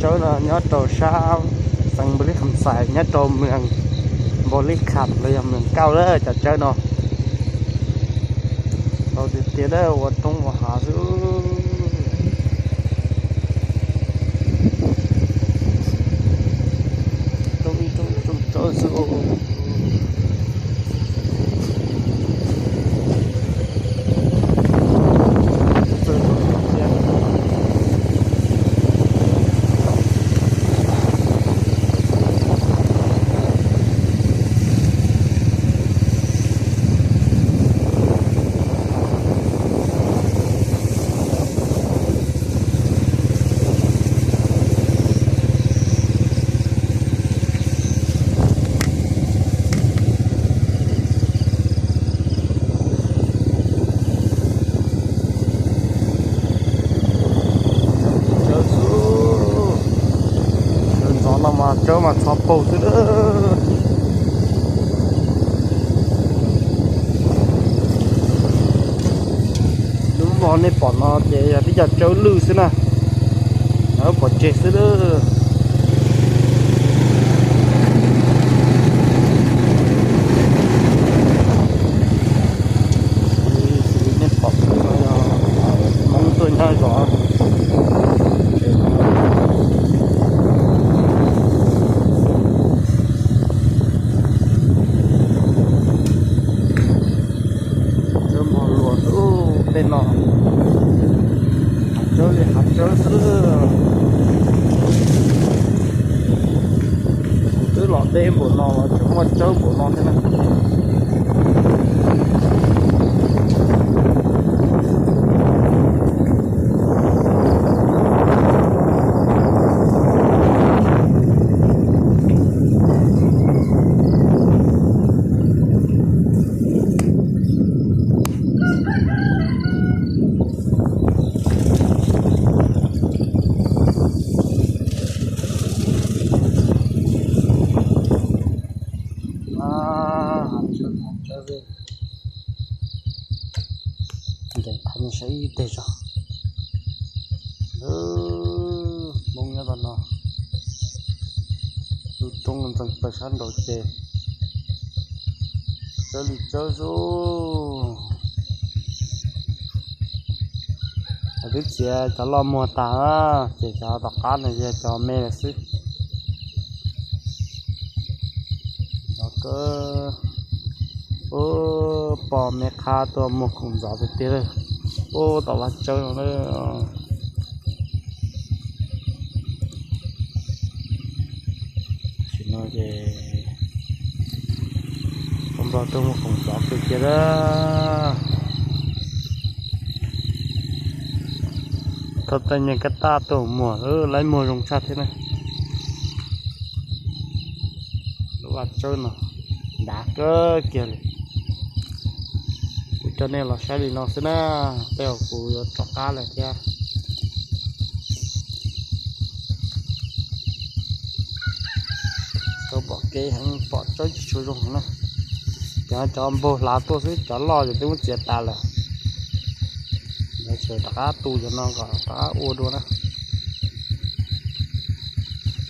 Tsawb no nyob rau sab xeev Npaus Lis Kham Xais, nyob rau moos Npaus Lis Kham los yog moos Kauj lawm cov tsawb no. Tau tiag tiag ua roob ua hav xwb. Roob ib roob tsawb xwb. Tsawb xwb, ntxov no mas tsawb mas txhov paug xwb. Lub no nej pom no ces yog tib co tsawb lwj xwb na, pov tseg xwb. Xws li nej pom no yog Hmoob tuaj nyob zov. Tsawb mog luas tej no, hav tsawb li hav tsawb xwb. Kuv twb los deb npaum no los tseem muaj tsawb npaum no thiab na. Ntev qhov saib ib teg zog. Hmoob nyob rau no, lub roob ntxeev plaws sab nraud ces tsawb li tsawb xwb. Lawv twb txiav cov loj muag tas, ces cov tom qab no yog cov me lawm xwb. Cov kawg, ub, pom me qhab tuaj muag khoom ntxov tiag tiag lawm. Ub, tom vaj tsawb no lawm. Tam sim no ces pom nplog tuaj muag khoom ntxov tiag tiag lawm. Thauj tej nyuag kab taj tuaj muag, laib muag zoo tshaj thiab na. Lub vaj tsawb no dav kawg kiag li. Kuv coj nej los saib li no xwb na, tej zaum kuv yuav rov qab lawm thiab. Tau pom kev heev, pom tsawb tsis tshua zoo heev na. Cov, cov npog hlav tuaj xwb, cov loj ces twb muab txiav tas lawm. Yuav tsum rov qab tu cov no kom rov qab ua dua na.